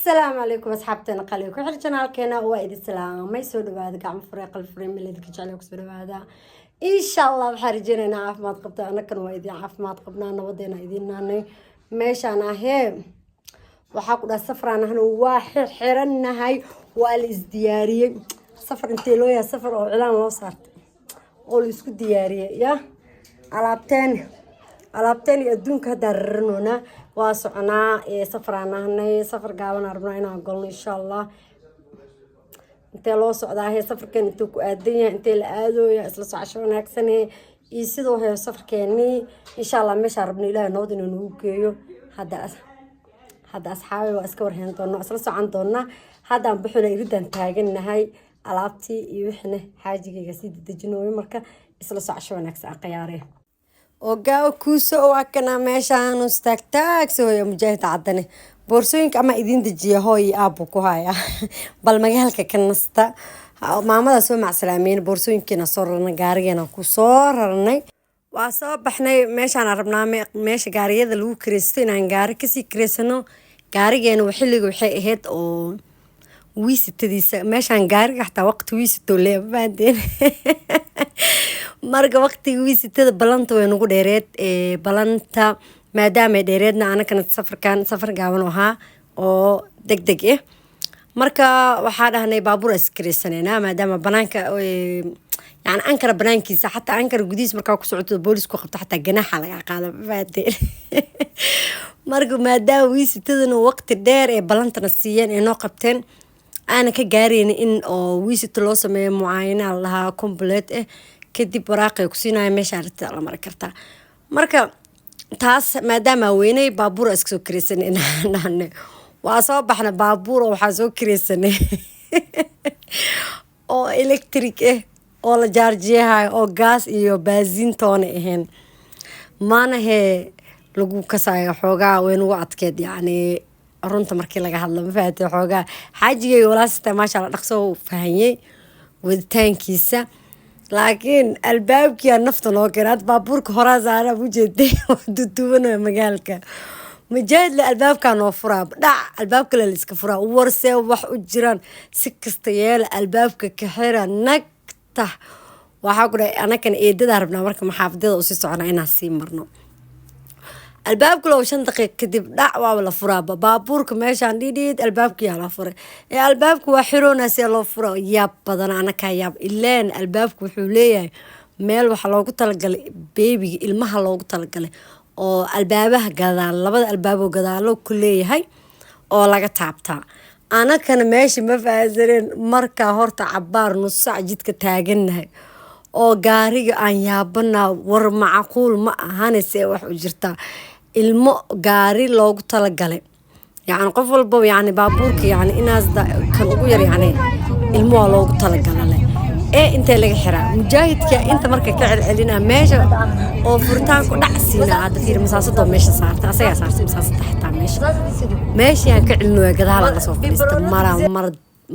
Asalaamu calaykum asxaabteena qaliga ku xir channelkeena. Waa idin salaamay. Soo dhawaada, gacmo fure, qalbi fure, miladka jecel kusoo dhawaada. Insha Allah waxaan rajeynaynaa caafimaad qabta. Annakana waa idin caafimaad qabnaa, nabadeena idiin naanay. Meeshaan ahee waxaa ku dhaha safraan ahna, waa xirxirannahay, waa la isdiyaariyey. Safar intee loo yahay? Safar oo cilaan loo saartay oo la isku diyaariyey ya alaabteen alaabteen iyo adduunka haddaan raranoonaa. Waa soconaa, safaraan ahnay, safar gaaban rabnaa inaan golno insha Allah. Intee loo socdaa hee? Safarkeen intuu ku aadan yahay? Intee la aadooya? Isla socosho wanaagsane iyo sidoo hee safarkeenii insha Allah meeshaan rabno Ilaahay nabad inuu nagu geeyo. Hadda asxaabi waa iska warheen doonaa, isla socon doonaa. Haddaan buxuna iridaan taagannahay, alaabtii iyo wixina xaajigayga sii dedejinooyo. Marka isla socosho wanaagsan aqyaare. Ogaa kuuso waa kana meeshaan istaagtaagso hooya Mujaahid cadane boorsooyinka ama idiin dejiya, hooy aabbu ku haya. Bal magaalka ka nasta. Maamada soo macsalaameyn, boorsooyinkiina soo rarnay, gaarigeena ku soo rarnay, waa soo baxnay. Meeshaan rabnaa meesha gaariyada lagu kireysto inaan gaari kasii kireysano. Gaarigeena xilliga waxay ahayd oo wiisitadiisa meeshaan gaariga xataa waqti wiisitoo leeya, mafahanteen? Marka waqtiga wiisitada balanta way nagu dheereed. Balanta maadaama dheereedna, anakana safarkan safar gaaban ahaa oo deg deg ah. Marka waxaa dhahnay baabuur iskireysaneynaa, maadaama banaanka, yani Ankara banaankiisa, xataa Ankara gudihiis markaa ku socoto boolisku qabto, xataa ganaaxa lagaa qaada, mafahanteen? Marka maadaama wiisitadana waqti dheer ee balantana siiyeen ee noo qabteen, aanan ka gaareynin in oo wiisita loo sameeyo mucaayana la lahaa complete ah, kadib waraaqay ku siinaya, meeshaa rabtida la mari kartaa. Marka taas maadaama weynay, baabuur iska soo kireysanay dhahne. Waa soo baxna, baabuur oo waxaa soo kireysanay oo electric ah oo la jaarjiyahayo oo gaas iyo baasiintoona ahayn, maana hee lagu kasayo. Xoogaa way nagu adkeed, yacni runta markii laga hadlo, ma fahatay? Xoogaa xaajigayga walaasita maasha Allah dhaqso fahanyay waditaankiisa, laakiin albaabkiyaa nafta noo keenay. Hadda baabuurka horaa saara ujeeday, waa duduwanaya magaalka. Mujaahidle albaabkaa noo furaa, dhac albaab kale la iska furaa. Warsee wax u jiraan? Si kasta yeela, albaabka ka xira nagta. Waxaa ku dhahay anakana eedadaa rabnaa. Marka maxaafadada usii soconaa inaan sii marno albaabka low 5 daqiiq kadib, dhac waaba la furaaba baabuurka meeshaan dhidhiid. Albaabkiyaa la furay ee albaabka waa xiroona, see loo fura? Yaab badan anakaa yaab ileen. Albaabka wuxuu leeyahay meel waxaa loogu talagalay babyga, ilmaha loogu talagalay, oo albaabaha gadaal, labada albaaboo gadaalo ku leeyahay oo laga taabtaa. Anakana meesha ma fahansaneen. Markaa horta cabaar nus saac jidka taagannahay oo gaariga aan yaabanaa, war macquul ma ahane, see wax u jirtaa? Ilmo gaari loogu talagalay, yacni qof walbaba, yacni baabuurka, yacni inaas kan ugu yar, yacni ilmo waa loogu talagalale ee intee laga xiraa? Mujaahidka inta marka ka celcelinaa meesha oo furitaanku dhac siinaa. Hadda fiir, masaasadoo meesha saarta, asagaa saarta masaasada xitaa meesha. Meeshaan ka celinooya, gadaala lasoo fadhiista. Maraa mar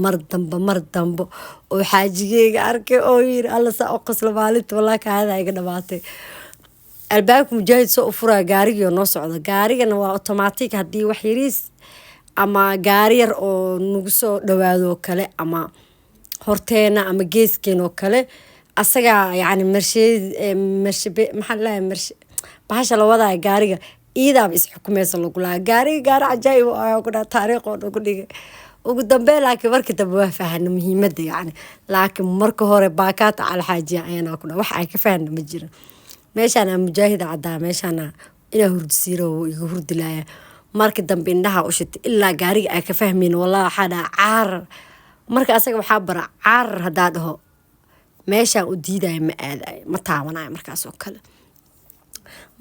mar dambe, mar dambe oo xaajigeyga arkay oo yiri alla saa u qosla maalinta, walaa kaada iga dhamaatay. Albaabka Mujaahid soo u furaa, gaarigii noo socda. Gaarigana waa automatic. Haddii wax yariis ama gaari yar oo nagu soo dhawaado kale ama horteena ama geeskeena oo kale, asagaa yacni marsheed marshabe, maxaa la marshe, bahasha la wadaya gaariga iidaaba isxukumeysa lagu lahaa. Gaariga gaari cajaa'ib ayaa ku dhaha, taariikh oo dhan ku dhigay ugu dambeyn. Laakiin markii dambe waa fahana muhiimadda yacni, laakiin marka hore baakaata calxaajiya ayana ku dhaha wax ay ka fahana ma jirin. Meeshaan aan Mujaahida caddaa, meeshaana inaa hurdisiiro iga hurdilaya. Markii dambe indhaha u shitay ilaa gaariga ay ka fahmayn. Wallah waxaa dhaha caarar. Marka asaga waxaa bara caarar haddaa dhaho meeshaan u diidaya, ma aadayo, ma taabanayo. Markaas oo kale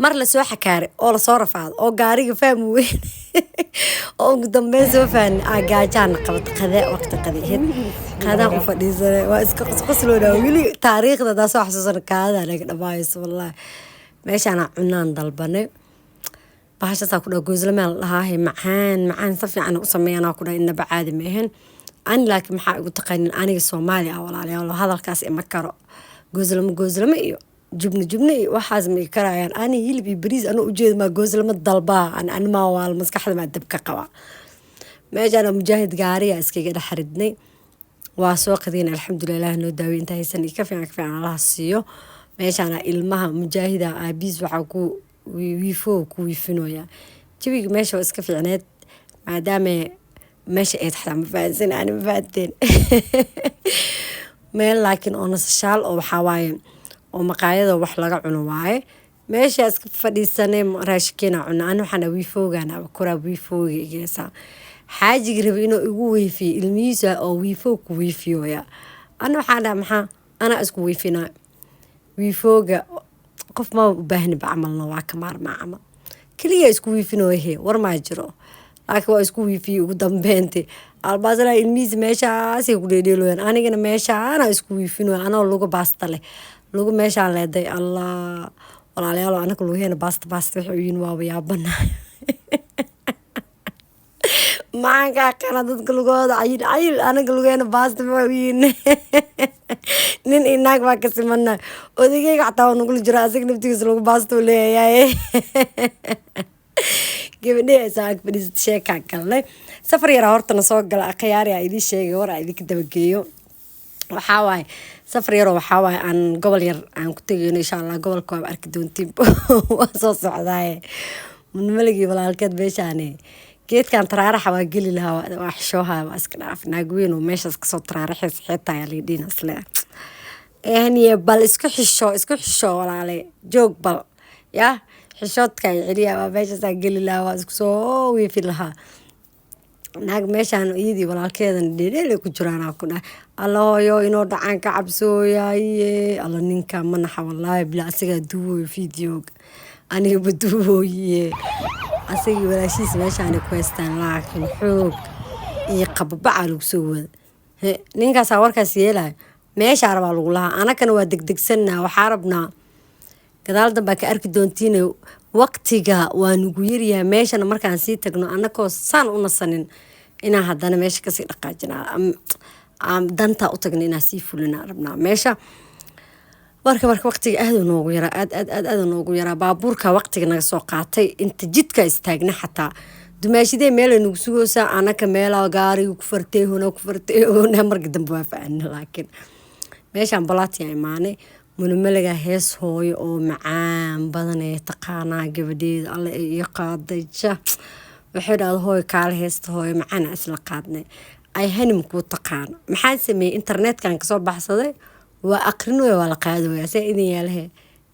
mar lasoo xakaaray oo lasoo rafaado oo gaariga fahmi weyn oo ugu dambeyn soo fahni aa gaajaana qabata. Qadee waqti qadeeheed qadaan u fadhiisanay, waa iska qosqosloona weli. Taariikhda hadaa soo xasuusana kaadadaa naga dhamaayso wallahi. Meeshaana cunaan dalbanay, bahashaasaa ku dhaha gooslama la dhahaahe, macaan macaan si fiican u sameeyanaa ku dhaha, inaba caadi ma ahayn. Ani laakiin maxaa igu taqaanin? Aniga Soomaali ah, walaalayaal, hadalkaas ima karo. Gooslamo gooslamo iyo jubno jubno iyo waxaas ma i karayaan. Ani hilib iyo bariis anoo ujeeda maa gooslamo dalbaa? Ani maa waal? Maskaxda maa dab ka qabaa? Meeshaana Mujaahid gaariya iskaga dhex ridnay. Waa soo qadeen, alxamdulilah, Ilaah noo daawey. Inta haysan iyo ka fiican, ka fiican Allaha siiyo. Meeshaana ilmaha Mujaahida aabiis waxaa ku wiifo ku wiifinooya. Jawiga meesha waa iska fiicneed, maadaama meesha ay taxtaa, ma fahansan ani, ma fahanteen? Meel laakiin oo nasashaal oo waxaa waaye oo maqaayada wax laga cuno waaye. Meesha iska fadhiisanay, raashinkeena cuna. Ani waxaan wiifoogan koraa, wiifooga igeysaa. Xaajiga rabay inuu igu wiifiyo ilmihiisa oo wiifo ku wiifiyoya. Ani waxaan dhaha, maxaa anaa isku wiifinaa wiifooga? Qof maba u baahniba camalna, waa ka maarmaa camal, keliya isku wiifinooyahe, war maa jiro. Laakiin waa isku wiifiyey ugu dambeynti. Albaasala ilmihiisa meeshaasay ku dheedheeloyaan, anigana meeshaana isku wiifinoya, anoo luga baasta leh, lugu meeshaan leeday. Allah, walaalayaal, anaka lugaheena baasta baasta waxay u yihiin, waaba yaabanahay. Maxaan kaa qana dadka lugahooda cayil cayil, anaga lugeena baasta maxay u yihiin? Nin iyo naag baa ka simana. Odageyga xataa waa nagula jira, asaga naftigiisa lagu baasto u leeyahay. Gabadhey saa ag fadhiisata, sheekaa galnay. Safar yaraa horta na soo gala, akhyaari, aa idiin sheegay, war aa idinka dabageeyo. Waxaa waaye safar yaroo, waxaa waaye aan gobol yar aan ku tegayno, insha Allah. Gobolka waaba arki doontiin, waa soo socdaaye. Maligii walaalkeed meeshaani geedkan taraaraxa waa geli lahaa, waa xishooha, waa iska dhaaf. Naag weyn oo meeshaas kasoo taraaraxaysa xitaa ayaa laydhiin isle ehniye. Bal isku xisho, isku xisho walaale, joog bal ya xishoodka ay celiya. Waa meeshaasaa geli lahaa, waa isku soo wiifi lahaa. Naag meeshaan iyadii walaalkeedan dheedheel ku jiraan ku dhahay, "Alla hooyo, inoo dhacaan ka cabsooyaye." Alla, ninka manaxa, wallaahi bila asagaa duuboyo videoga, anigaba duubooye. Asagii walaashiis meeshaanay ku haystaan, laakiin xoog iyo qababaca lagu soo wada. Ninkaasaa warkaas yeelayo, meeshaa rabaa lagu lahaa. Anakana waa degdegsanaa, waxaa rabnaa gadaal dambaa ka arki doontiin. Waqtiga waa nugu yaryahay. Meeshana markaan sii tagno, anakoo saan u nasanin, inaan haddana meesha kasii dhaqaajinaa, dantaa u tagna inaan sii fulinaa rabnaa meesha. Marka waqtiga aad noogu yaraa, aad aad aad aad noogu yaraa. Baabuurka waqtiga naga soo qaatay, inta jidka istaagna xataa dumaashidee meelay nagu sugaysaa, anaka meelaa gaariga ku fartay hona ku fartay hona. Marka dambe waa fahanna. Laakiin meeshaan balaatiya imaanay, Munamalaga hees hooyo oo macaan badan ee taqaanaa gabadheeda alle ay ii qaaday. Ja waxay dhahda, "Hooyo, kaale heesta hooyo macaan isla qaadnay." Ay hanim kuu taqaano. Maxaan sameeyey? Internetkan kasoo baxsaday, waa aqrinooya, waa la qaadooya. See idin yaalahe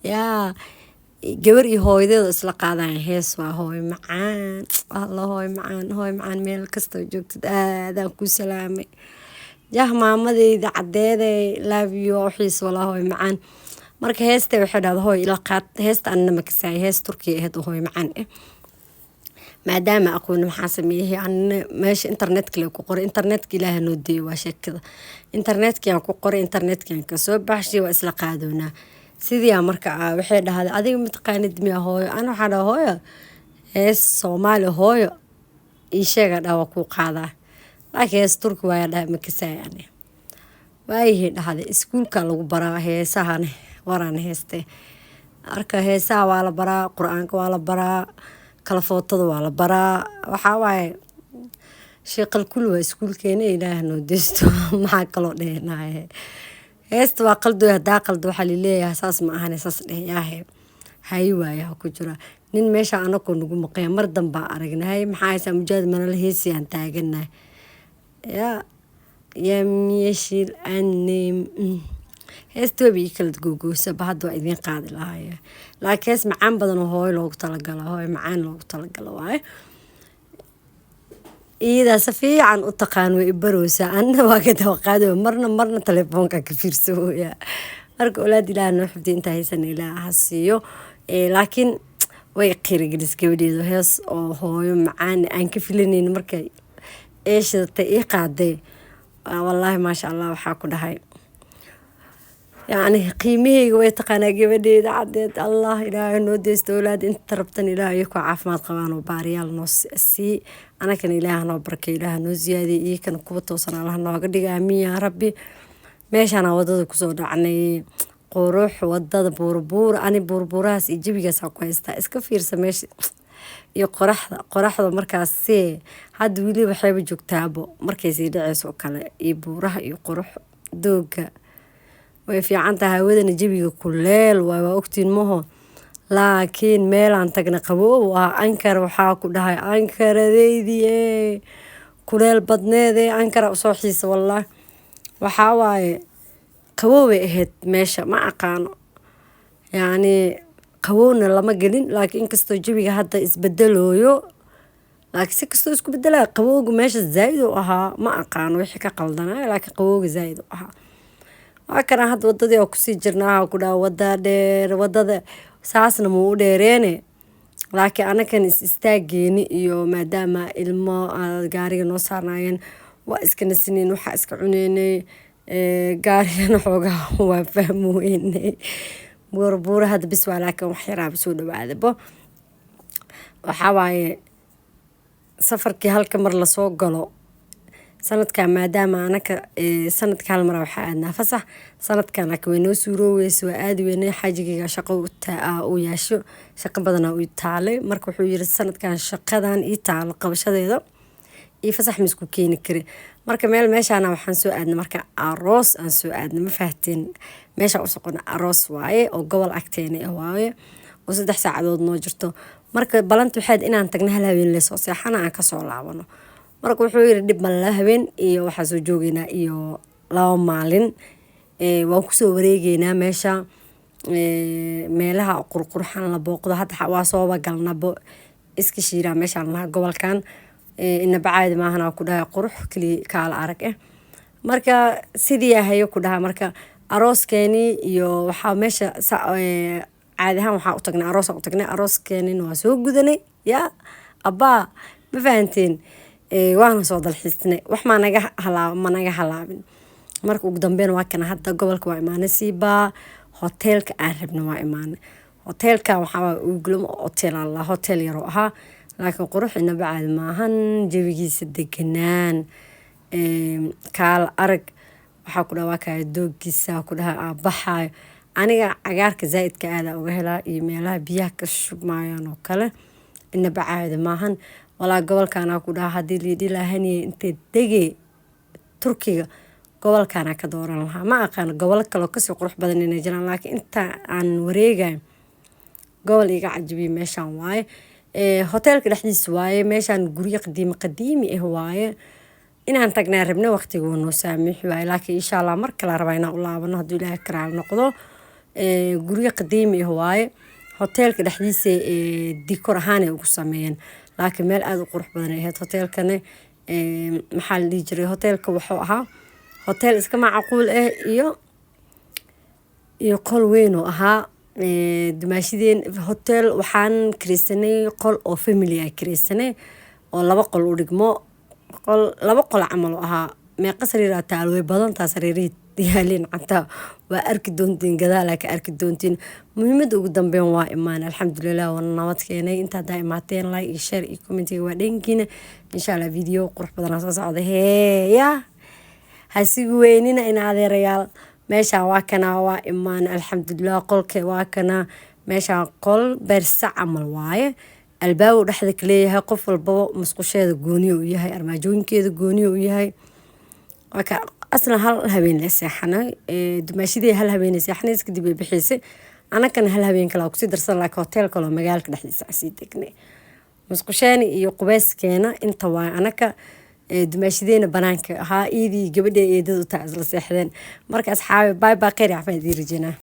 yaa gabar iyo hooyadeeda isla qaadayan hees? Waa hooyo macaan, alla hooyo macaan, hooyo macaan, meel kastoo joogtid aadaan ku salaamay. Jah, maamadeyda cadeeday, love you, xiis walaa, hooyo macaan. Marka heesta waxay dhahda, "Hooyo, ila qaad heesta." Anna makasaay, hees Turkiya ahayd oo hooyo macaan ah. Maadaama aqooni, maxaa sameeyay? Anna meesha internetka le ku qoray. Internetka Ilaaha noo deeyay, waa sheekada. Internetkiaan ku qoray, internetkiaan kasoo baxshay, waa isla qaadoonaa sidiiaa. Marka waxay dhahday, "Adiga mataqaanid miya hooyo?" Ana waxaa dhaha, "Hooyo, hees Soomaali hooyo ii sheega," dhaha, "waa kuu qaadaa, laakiin hees Turki waaya," dhaha, "makasaay ani." Waayihii dhahday, "Iskuulka lagu baraa heesahane, waraan heeste." Marka heesaha waa la baraa, Qur-aanka waa la baraa, kala footada waa la baraa. Waxaa waaye sheeqal kul waa iskuulkeena. Ilaah noo deysto, maxaa kaloo dhehnaaye? Heesta waa qaldoy, hadaa qaldo waxaa laleeyahay, "Saas ma ahane, saas dheh." Yaahe, hayi waaya ku jira nin meesha anakoo nagu maqaya. Mar dambaa aragnay. Hay, maxaa haysaa Mujaahid? Manala heesiyaan taaganahay. Yaa yamyeshil anem, heesta waba ii kala googooysaba, hadda waa idiin qaadi lahaaya. Laakiin hees macaan badan oo hooyo loogu talagalo, hooyo macaan loogu talagalo waaye. Iyadaa si fiican u taqaan, way ibaroosaa, anna waa ka daba qaadi, marna marna telefoonka ka fiirsooya. Marka olaad Ilaah noo xifdiy, intaa haysana Ilaah ha siiyo. Laakiin way qiirigelis gabadheedu, hees oo hooyo macaan aan ka filanayn markay eeshadatay ii qaaday. Wallaahi, maasha Allah, waxaa ku dhahay, yacni qiimaheyga way taqaanaa gabadheeda caddeed. Allah, Ilaahay noo deysto awlaad. Inta rabtan Ilaah iyakoo caafimaad qabaan oo baariyaal noo sii, anakana Ilaah noo barkay, Ilaah noo siyaadiy, iyakana kuwa toosan Allah nooga dhiga, aamiin yaa rabbi. Meeshaana wadada kusoo dhacnay, qurux wadada buurbuur. Ani buurbuurahaas iyo jabigaasaa ku haystaa. Iska fiirsa meesha. Iyo qoraxda, qoraxda markaas see hadda weli waxayba joogtaabo markay sii dhaceyso oo kale, iyo buuraha iyo qurux dooga way fiican tahay. Hawadana jawiga kuleel waay, waa ogtiin maho. Laakiin meelaan tagna qaboow ah Ankara. Waxaa ku dhahay Ankaradeydii ee kuleel badneedee, Ankara usoo xiisa wallahi. Waxaa waaye qaboobay ahayd meesha, ma aqaano, yacni qabowna lama gelin. Laakiin inkastoo jawiga hadda isbedelooyo, laakiin si kastoo isku bedelaya, qabowga meesha zaaid u ahaa. Ma aqaano wixii ka qaldanaya, laakiin qabowga zaaid u ahaa. Waa kana hadda wadadii oo kusii jirnaa. Ku dhaha wada dheer, wadada saasna muu u dheereene, laakiin anakan is istaageeni iyo maadaama ilmo gaariga noo saarnaayeen, waa iska nasineen, waxaa iska cuneynay gaarigana xoogaa waa fahmi weynay. Buura hadda bis waa, laakiin wax yaraaba soo dhawaadabo. Waxaa waaye safarkii halka mar lasoo galo sanadkan, maadaama anaka sanadka hal mar waxaa aadnaa fasax. Sanadkan laakiin way noo suurooweysa, waa aadi weynay. Xaajigayga shaqo uu yeesho, shaqo badanaa u taalay. Marka wuxuu yiri sanadkan shaqadan ii taalo qabashadeeda iyo fasax ma isku keeni kari. Marka meel meeshaana waxaan soo aadnay, marka aroos aan soo aadnay. Ma fahateen? Meesha u soqona aroos waaye oo gobol agteena ah waaye oo 3 saacadood noo jirto. Marka balanta waxayd inaan tagna hal habeen lesoo seexana aan kasoo laabano. Marka wuxuu yiri dhib ma laba habeen iyo waxaan soo joogeynaa iyo 2 maalin, waan kusoo wareegeynaa meesha, meelaha qurqurxan la booqdo. Hadda waa sooba galnabo iska shiiraa meeshaan lahaa gobolkan inaba caadi maahan, ku dhahay qurux kaliya kaala arag eh. Marka sidii ahayo ku dhaha. Marka arooskeeni iyo waxaa meesha caadi ahaan waxaa u tagnay aroos u tagnay. Arooskeenina waa soo gudanay yaa abbaa, ma fahanteen? Waana soo dalxiisnay, wax maa naga halaa, ma naga halaabin. Marka ugu dambeyn waa kana hadda gobolka waa imaanay, siibaa hoteelka aan rabna waa imaanay. Hoteelka waxaa waa Uglamo Hotel alla, hotel yaroo ahaa laakiin qurux inaba caadi maahan, jawigiisa deganaan kaala arag. Waxaa ku dhaha waa kaya doogiisa, ku dhaha aabaxaayo. Aniga cagaarka zaaidka aada uga helaa iyo meelaha biyaha ka shubmaayaan oo kale, inaba caadi maahan walaa. Gobolkaana ku dhaha haddii liidhi lahaniye intay degee Turkiga, gobolkaana ka dooran lahaa. Ma aqaano gobolo kaloo kasii qurux badan inay jiraan, laakiin inta aan wareegayo gobol iga cajibiya meeshaan waaye. Hoteelka dhexdiisa waaye meeshaan, guryo qadiimi qadiimi ah waaye. Inaan tagnaa rabna, waqtiga wuu noo saamixi waaye, laakiin insha Allah mar kale rabaa inaan u laabano hadduu Ilaahay karaal noqdo. Guryo qadiimi ah waaye, hoteelka dhexdiisa dikor ahaan ay ugu sameeyeen, laakiin meel aada u qurux badan ay ahayd. Hoteelkana maxaa la dhihi jiray, hoteelka wuxuu ahaa hoteel iska macquul ah iyo qol weyn oo ahaa. Dumaashideen hotel waxaan kireysanay qol oo family ah kireysanay oo 2 qol u dhigmo, qol 2 qol camal oo ahaa. Meeqa sariiraa taal? Way badantaa sariirihii yaaleen, xataa waa arki doontiin, gadaalaa ka arki doontiin. Muhiimadda ugu dambeyn waa imaan, alxamdulilah, waa nabad keenay. Inta haddaa imaateen, like iyo share iyo commentiga waa dhankiina. Insha Allah video qurux badanaa soo socda. Heeya hasigu weynina in adeerayaal. Meeshaan waa kanaa, waa imaan alxamdulilah. Qolka waa kanaa, meeshaan qol beersa camal waaye, albaabu dhexda ka leeyahay. Qof walbaba musqusheeda gooniyo u yahay, armaajooyinkeeda gooniyo u yahay. Waa aslan hal habeen la seexanay, dumaashidii hal habeen seexanays kadib way bixisay. Anakana hal habeen kale kusii darsan, laakiin hotel kaloo magaalka dhexdiisa sii degnay. Musqusheena iyo qubeyskeena inta waay, anaka dumaashideena banaanka ahaa, iidii gabadha eedada u taa isla seexdeen. Marka asxaabi, bye bye, kheyr iyo caafimaad idiin rajeynaa.